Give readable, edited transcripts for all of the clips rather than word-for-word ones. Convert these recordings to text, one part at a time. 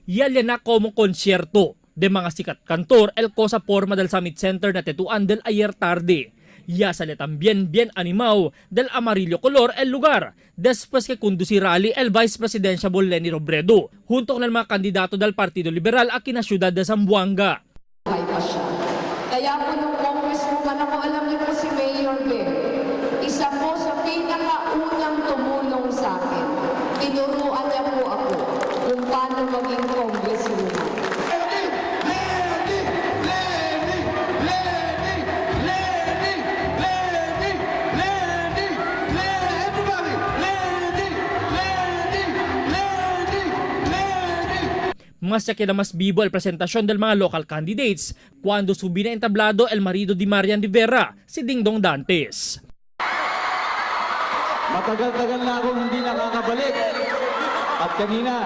Yalya na como concierto de mga sikat kantor el cosa forma del Summit Center na Tetuan del ayer tarde. Ya sale también bien animao del amarillo color el lugar después que conducir rally el Vice Presidential Leni Robredo junto con el mga kandidato del Partido Liberal aquí na siyudad de Zamboanga. Buhay pa siya. Kaya po nung congresswoman ako, alam niyo po si Mayor Ben, isa po sa pinakaunang tumulong sa akin. Tinuruan niya po ako kung paano maging congresswoman. Lenny! Lenny! Lenny! Lenny! Lenny! Lenny! Lenny! Lenny! Everybody! Lenny! Lenny! Lenny! Lenny! Mas ya queda más vivo el presentación del mga local candidates cuando subina entablado el marido de Marian Rivera, si Dingdong Dantes. Matagal-tagal na akong hindi nakakabalik. At kanina,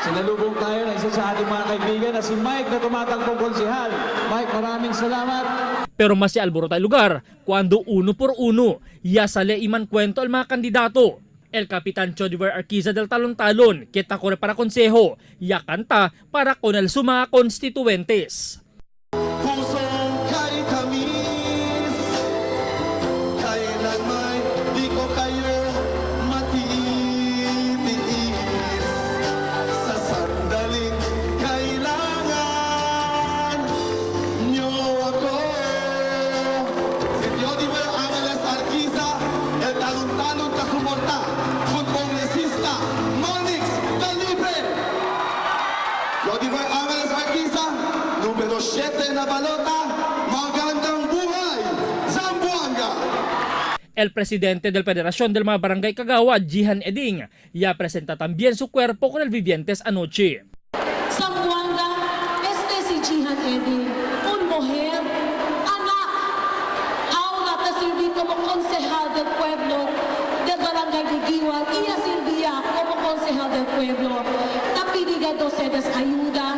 sinalubong tayo ng isa sa ating mga kaibigan na si Mike na tumatakbong konsehal. Mike, maraming salamat. Pero mas si alborota el lugar cuando uno por uno ya sale iman cuento al mga kandidato. El Capitan Chodiver Arquiza del Talon Talon, kita corre para konseho, ya canta para con el suma constituentes. Pusong kay tamis, kailan may di ko kayo matitiis. Sa sandaling kailangan nyo ako. Si Teodoro Angeles Arquiza, el talon-talon kasuporta, kun kongresista Manix Dalipe. Teodoro Angeles Arquiza, numero 7 na balota, magandang buhay, Zamboanga! El presidente del Federación del mga Barangay Kagawa, Jihan Eding, ya presenta también su cuerpo con el Vivientes anoche. Zamboanga, este si Jihan Edin, un mujer, anak, ahora te serví como concejal del pueblo del Barangay de Guiwan y ya servía como concejal del pueblo. Tapiligan ustedes ayuda,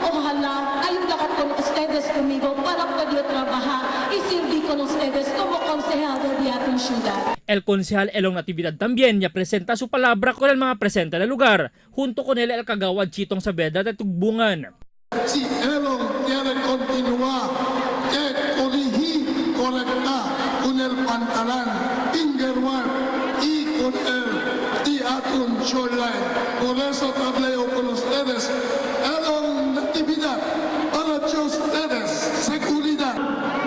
ojalá ayuda con ustedes conmigo para poder trabajar y servir con ustedes como concejal de ating ciudad. El concejal Elong Natividad también ya presenta su palabra con el mga presente del lugar, junto con él el Kagawad Chitong Saavedra de Tugbungan. Si Elon quiere continuar, que corrigir, correctar con el pantalán, Fingerwan y con el Teatro Shoreline. Por eso hablé con ustedes. Elon Natividad, para que ustedes, seguridad.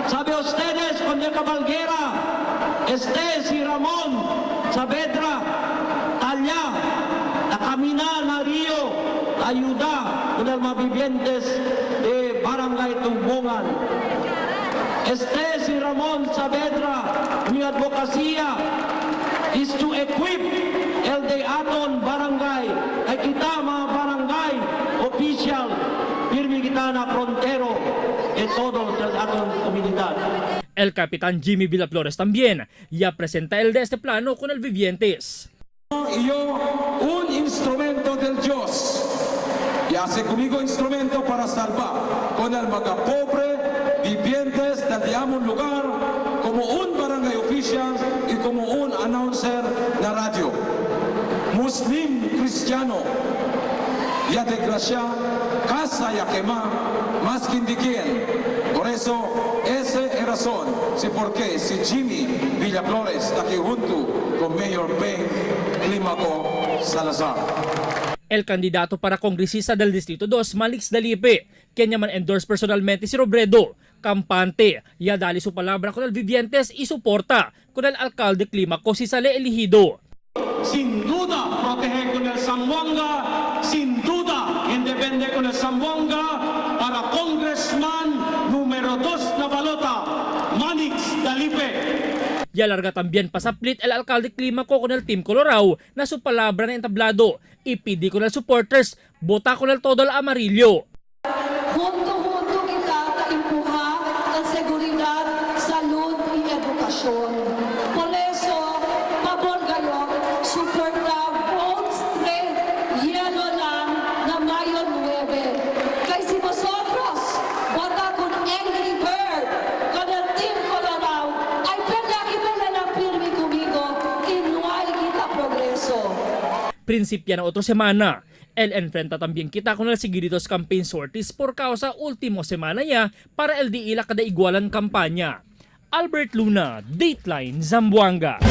Sabe ustedes, cuando Cabalguera, este si Ramon Saavedra, Talya, na camina na Rio, ayuda con los vivientes de Barangay Tumbungan. Este si Ramon Saavedra, mi advocacia is to equip el de aton barangay. Ay kita mga barangay official, pirmi kita na frontero en todo el aton komunidad. El capitán Jimmy Villaflores también ya presenta el de este plano con el Vivientes. Iyo un instrumento del Diyos. Y hace conmigo instrumento para salvar con el mga pobre vivientes del amon lugar como un barangay official y como un announcer na radio. Muslim Cristiano, ya de gracia, casa ya quema, más que indiquen. Por eso, esa es razón, si por qué, si Jimmy Villaflores está aquí junto con Mayor Ben Climaco Salazar. El candidato para kongresista del Distrito 2, Malix Dalipe, quien man endorse personalmente si Robredo. Kampante, ya dali su palabra con el Vivientes y soporta con el alcalde Climaco si sale elegido. Sin duda protege con el Zamboanga, sin duda independe con el Zamboanga para congressman número 2 na balota, Manix Dalipe. Ya larga también pasaplit el alcalde Climaco con el Team Colorao na su palabra na entablado. Ipidi con el supporters, bota con el todo al amarillo. Junto-junto kita taimpuha ang seguridad, salud y edukasyon. Por eso, pabor gayon, suporta votes 3, yelo lang na Mayo 9. Kay si vosotros, bota con Angry Bird, con el Team Colorado, ay perla ng pirmi kumigo, inuay kita progreso. Prinsipya na otro semana. El enfrenta también kita con el seguiditos campaign sorties por causa último semana niya para el di ila kada igualan kampanya. Albert Luna, Dateline, Zamboanga.